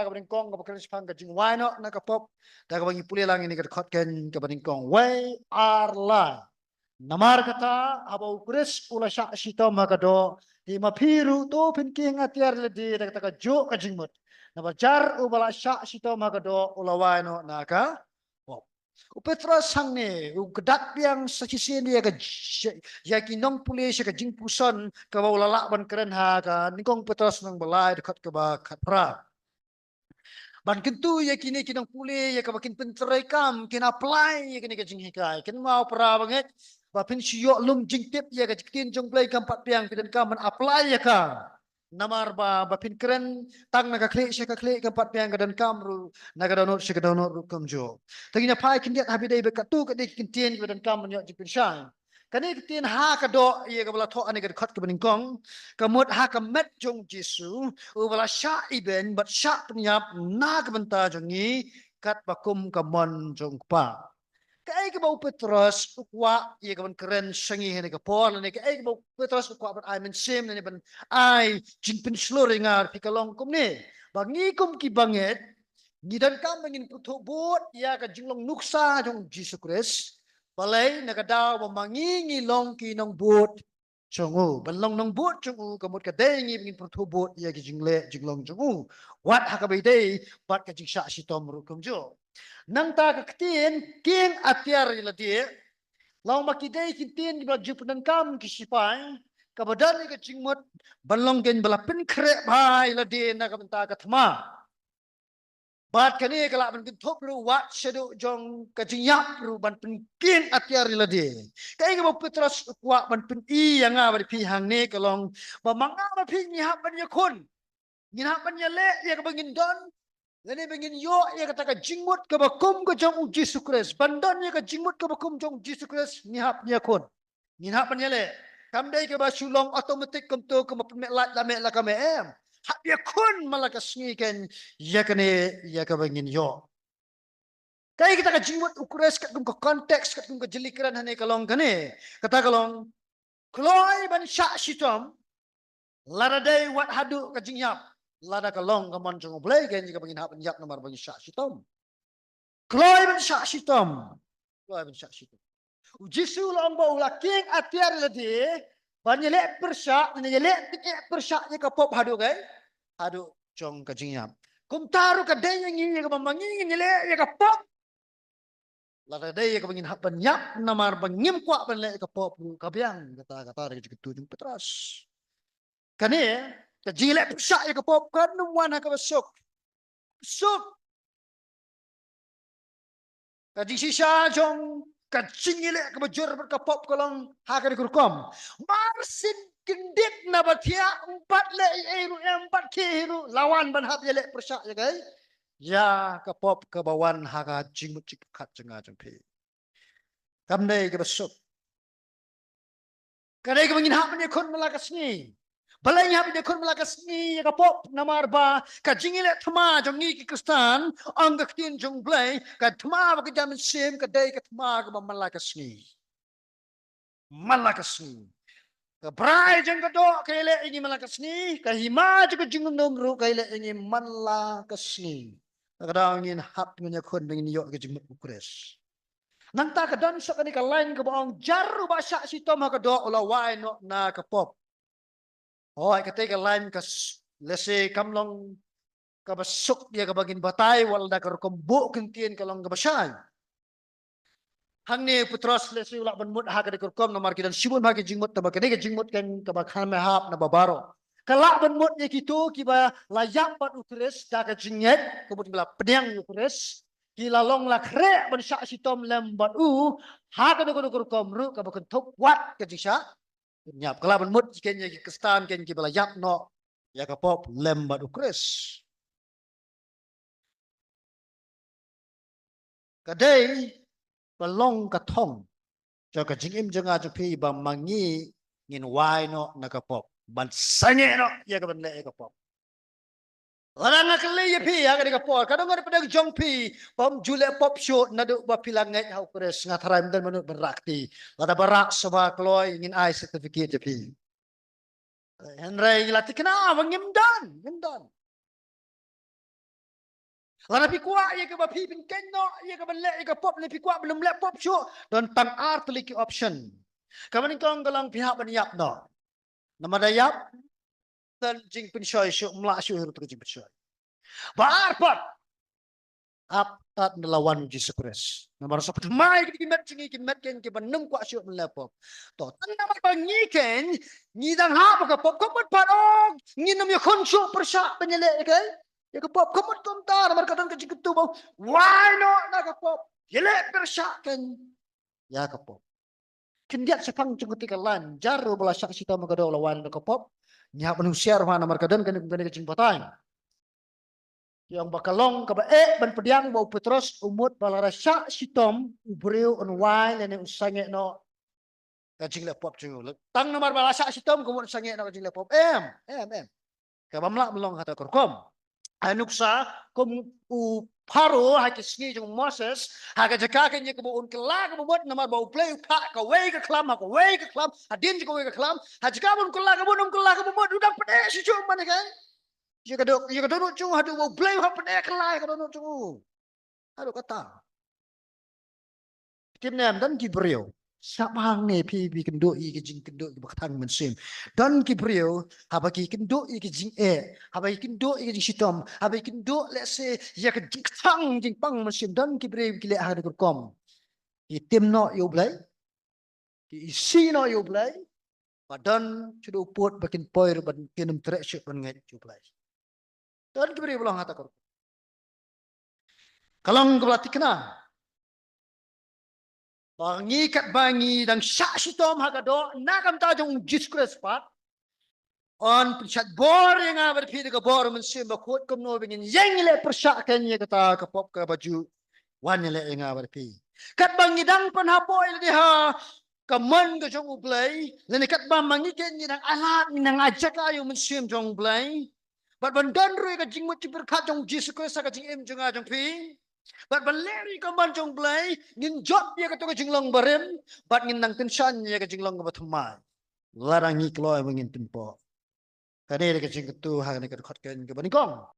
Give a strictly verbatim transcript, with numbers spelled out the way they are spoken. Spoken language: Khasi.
kaba nyngkong kaba kren shaphang ka jingwai noh na ka pop. Da kaba ngi pule lang ïa kane ka dkhot kaba nyngkong, wei ar lai. Namar kata, haba u Khrist u la shah shitom ha ka doh, te ma phi ruh to phin king atiar lade da kata ka juh ka jingmut. Naba jar uba la shah shitom ha ka doh u la wai noh na ka pop. U Petros hangne u kdap biang sa shisien ïa ka j-, ïa ki nongpule sha ka jingpuson kaba u la lah ban kren ha ka nyngkong Petros lynnong ba lai dkhot kaba khatphra. Ban kyntu ïa kine ki nongpule ïa kaba kin pyntreikam, kin apply ïa kine ki jinghikai. Kynmaw para bangeit, ba phin shu ïoh lum jingtip ïa ka ktien jong U Blei kam pat biang, phi donkam ban apply ïa ka. Namar ba, ba phin kren tang na ka khlieh sha ka khlieh kam pat biang, ka donkam ruh na ka dohnud sha ka dohnud ruh kumjuh. Te ngin ïa phai khyndiat ha ba dei ba katto katne ki ktien kiba donkam ban ïoh jingpynshai. Kane ka ktien ha ka doh ïa kaba la thoh ha kane ka dkhot kaba nyngkong, ka mut ha ka met jong U Jisu uba la shah ibeiñ bad shah pynïap na ka bynta jong ngi, katba kum ka mon jong U Kpa. Kaei kaba u Petros u kwah ïa kaban kren sha ngi ha kane ka por, lane kaei kaba u Petros u kwah ban ai mynsiem, lane ban ai jingpynshlur ïa nga, phi, ka long kumne. Ba ngi kum ki bangeit, ngi donkam ba ngin pyrthuh bud ïa ka jinglong nuksa jong U Jisu Khrist. Balei? Na ka daw ba ma ngi ngi long ki nongbud jong u. Ban long nongbud jong u ka mut ka dei ngi ba ngin pyrthuh bud ïa ki jingleh jinglong jong u, wat ha kaba ïadei bad ka jingshah shitom ruh kumjuh. Nangta ka ktien king atiar ïa lade, la ong ba ki dei ki ktien kiba ju pyndonkam ki sipai, kaba don ïa ka jingmut ban long keiñ ba la pynkhreh bha ïa lade na ka bynta ka thma. Bad kane ka lah ban kynthup ruh wat shaduh jong ka jingïap ruh ban pynking atiar ïa lade. Kaei kaba u Petros u kwah ban pyni ïa nga bad phi hangne ka long ba ma nga bad phi ngi hap ban ïakhun. Ngin hap ban ïaleh ïa kaba ngin don, lane ba ngin ïoh ïa kata ka jingmut kaba kum ka jong U Jisu Khrist. Ban don ïa ka jingmut kaba kum jong U Jisu Khrist, ngi hap ban ïakhun. Ngin hap ban ïaleh. Kam dei kaba shu long automatic kumto, kaba pynmih lait la mih la ka mih, em. Hap ïakhun man la ka sngi keiñ ïa kane ïa kaba ngin ïoh. Kaei kata ka jingmut U Khrist katkum ka context, katkum ka jingkren hangne ka long kane. Kata ka long, kloi ban shah shitom, lada dei wat haduh ka jingïap, lada ka long ka mon jong U Blei keiñ kaba ngin hap ban ïap namar ba ngi shah shitom. Kloi ban shah shitom. Kloi ban shah shitom. U Jisu u la ong ba u la king atiar ïa lade ban ïaleh pyrshah, ne ïaleh tyngeh pyrshah ïa ka pop haduh kaei? Haduh jong ka jingïap. Kumta ruh ka dei ïa ngi ïa kaba ma ngi ngin ïaleh ïa ka pop, lada dei ïa kaba ngin hap ban ïap namar ba ngim kwah ban leh ïa ka pop ruh ka biang, kata, kata ka jingkyntu jong u Petros. Kane ka jingïaleh pyrshah ïa ka pop kan ym wan ha kaba suk. Suk. Ka jingshisha jong ka jingïaleh kaba jur bad ka pop ka long ha kane ka rukom. Mar syn kyndit naba thiah, ym pat leh ei ei ruh, ym pat khie ei ruh, la wan ban hap ïaleh pyrshah ïa kaei? Ïa ka pop kaba wan ha ka jingmut jingpyrkhat jong nga jong phi. Kam dei kaba suk. Ka dei kaba ngin hap ban ïakhun man la ka sngi. Balei ngi hap ban ïakhun man la ka sngi ïa ka pop? Namar ba ka jingïaleh thma jong ngi ki Khristan, ong ka ktien jong U Blei, ka thma ba ka jam mynsiem ka dei ka thma kaba man la ka sngi. Man la ka sngi. Ka brai jong ka doh ka ïaleh ïa ngi man la ka sngi, ka hima jong ka jingdum ruh ka ïaleh ïa ngi man la ka sngi. Na ka daw ngin hap ban ïakhun ba ngin ïoh ka jingmut U Khrist. Nangta ka don sa kane ka lain kaba ong, jar uba shah shitom ha ka doh u la wai noh na ka pop. Hooid, katei ka lain ka s-, lehse kam long kaba suk ïa kaba ngin batai, wat la da ka rukom buh kyntien ka long kaba shai. Hangne u Petros lehse u lah ban mut ha kane ka rukom namar ki don shibun bha ki jingmut, tangba kane ka jingmut kan kaba kham hap naba baroh. Ka lah ban mut ïa kito kiba la ïap bad U Khrist da ka jingngeit, ka mut ba la pdiang ïa U Khrist. Ki la long la khreh ban shah shitom lem bad u, ha kano kano ka rukom ruh kaba kynthup wat ka jingshah pynïap. Ka lah ban mut keiñ ïa ki Khristan keiñ kiba la ïap noh ïa ka pop lem bad U Khrist. Ka dei ba long ka thong jong ka jingim jong nga jong phi ba ma ngi ngin wai noh na ka pop, ban sangeh noh ïa kaban leh ïa ka pop. Lada nga kylli ïa phi ha kane ka por, ka dang nga da pdeng jong phi bym ju leh pop shuh naduh ba phi la ngeit ha U Khrist, nga tharai ym don mano ban rah kti. Lada ba rah shuwa kloi ngin ai certificate ïa phi. Hynrei ngi la thikna ba ngim don, ngim don. Lada phi kwah ïa kaba phi pynkhein noh ïa kaban leh ïa ka pop, ne phi kwah ban ym leh pop shuh, don tang ar tylli ki option. Kaba nyngkong ka long phi hap ban ïap noh. Namar da ïap, don jingpynshoi shuh, ym lah shuh hi ruh ka jingpynshoi. Ba ar pat, ap tad na la wan u Jisu Khrist. Namar sa pynmai ki met jong ngi ki met keiñ kiba nym kwah shuh ban leh pop. To, tang namar ba ngi keiñ ngi dang hap ka pop, ka mut pat ong ngin ym ïakhun shuh pyrshah ban ïaleh ïa ka, ïa ka pop, ka mut kumta, namar ka don ka jingkyntu ba wai noh na ka pop, ïaleh pyrshah keiñ ïa ka pop. Khyndiat shaphang jong kata ka lain, jar ruh ba la shah shitom ha ka doh, la wai noh na ka pop. Ngi hap ban husiar bha namar ka don kane, kane ka jingbatai. Ki ong ba ka long kaba eh ban pdiang ba u Petros u mut ba lada shah shitom u briew un wai lane un sangeh noh ka jingleh pop jong u. Tang namar ba la shah shitom ka mut un sangeh noh ka jingleh pop? Em, em, em. Kaba mlak mlong hata ka rukom. Ha nuksa kum u Pharaoh ha ki sngi jong Moses, ha ka jaka kane kaba un kylla kaba mut namar ba U Blei u phah kawei ka khlam ha kawei ka khlam, hadien jong kawei ka khlam, ha jaka ba un kylla kaba mut, un kylla kaba mut, u dang pyneh shuh shuh man ka. Ïa ka doh, ïa ka dohnud jong u haduh ba U Blei u hap pyneh kylla ïa ka dohnud jong u. Haduh kata. Tim nem, don ki briew. Sngap hangne phi, phi kynduh ïa ki jingkynduh kiba kthang mynsiem. Don ki briew haba ki kynduh ïa ki jingeh, haba ki kynduh ïa ki jingshitom, haba ki kynduh lehse ïa ka jingkthang jingpang mynsiem, don ki briew ki leh ha ka rukom. Ki tim noh ïa U Blei. Ki isih noh ïa U Blei. Ba don shuh u pud ba kin poi ruh ban, kin ym treh shuh ban ngeit ïa U Blei. Don ki briew ba long hata ka rukom. Ka long kaba la thikna ba ngi katba ngi dang shah shitom ha ka doh na ka bynta jong u Jisu Khrist pat, un pynshait bor ïa nga bad phi da ka bor u Mynsiem Bakhuid kumno ba ngin ïeng leh pyrshah keiñ ïa kata ka pop kaba ju wan ïaleh ïa nga bad phi. Katba ngi dang pynhapoh ïalade ha ka mon ka jong U Blei, lane katba ma ngi keiñ ngi dang ailad, ngi dang ai jaka ïa u Mynsiem jong U Blei, bad ban don ruh ïa ka jingmut jingpyrkhat jong u Jisu Khrist ha ka jingim jong nga jong phi, bad ban leh ruh ïa ka mon jong U Blei, ngin jop ïa kato ka jinglong barim, bad ngin nang kynshan ïa ka jinglong kaba thymmai lada ngi kloi ba ngin pynpoh. Kane dei ka jingkyntu ha kane ka dkhot keiñ kaba nyngkong.